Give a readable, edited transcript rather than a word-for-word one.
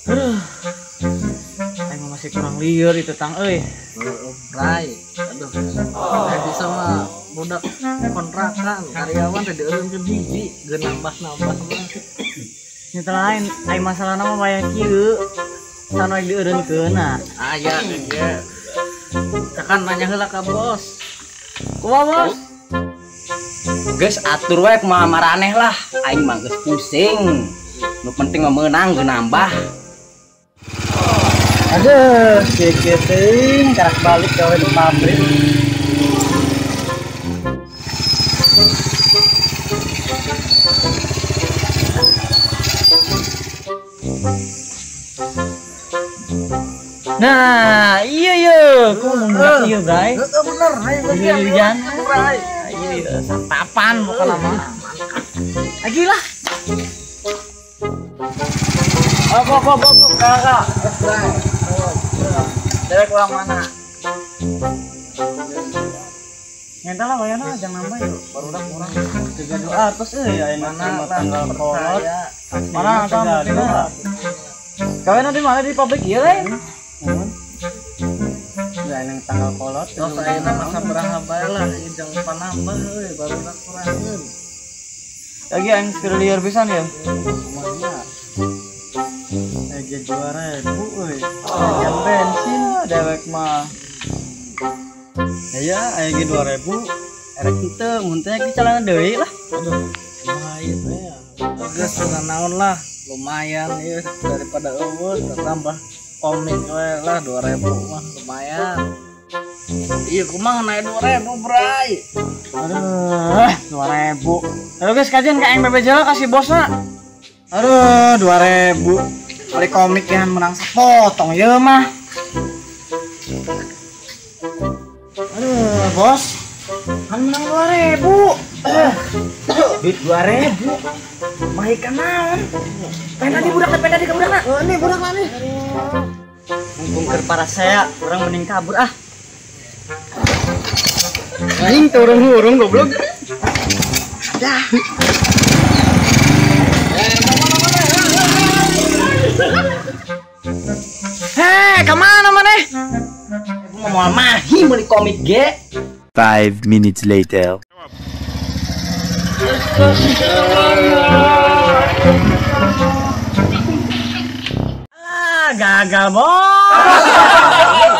Aduh. Aing masih kurang lieur itu tang euy. Bray, aduh. Saya bisa mah budak kontrakan karyawan teh dieureunkeun hiji, geus nambah-nambah mah. Nyata lain, ai masalahna mah wayah kieu. Sanu rek dieureunkeunna. Aya ge. Tekan nanya heula ka bos. Kumaha bos? Geus atur wae kumaha maraneh lah, aing mah geus pusing. Nu penting mah meunang geus nambah. Aduh, kieu teuing karak balik gawe di pabrik. Nah, iya iya, ku mau budak ieu, Bray. Heeh bener, ayo bagian. Bray. Iya, santapan bukan lama. Lagi lah. Oh, kok, kakak. Dari kurang mana? Nyata lah bayarna jangan nambah yuk. Baru udah kurang 300 euy aya mana tanggal kolot. Mana tanggal? Kawin nanti mana di pabrik ieu lain? Enggak yang tanggal kolot. Terus ayeuna mah sabaraha bae lah ieu jang panambah euy baru udah kurangeun. Lagi aing lieur pisan ya. Kumaha? Ege 2000 euy. Jam bensin dewek mah. Ya aya ge 2000 erek henteu mun teh ge calana deui lah. Aduh, lumayan ya. Geus naon lah, lumayan ieu daripada eueuh tambah komik we lah 2000 mah lumayan. Iya kumaha naik 2000, Bray. Aduh, 2000. Aduh guys, kajian ka aing BBJ kasih bosna. Aduh, 2000. Beli komik yang menang sepotong ieu mah. Aduh, bos. Kan menang 2000. Duit 2000. Mahikan naon? Pena di budak, pena di budakna. Oh, ini budakna nih. Mumpung keur parasea, urang mending kabur ah. Anjing turun-urung goblok. Dah. Hei, kemana maneh? Mau mahi beli komik ge. 5 minutes later. Ah, gagal bos.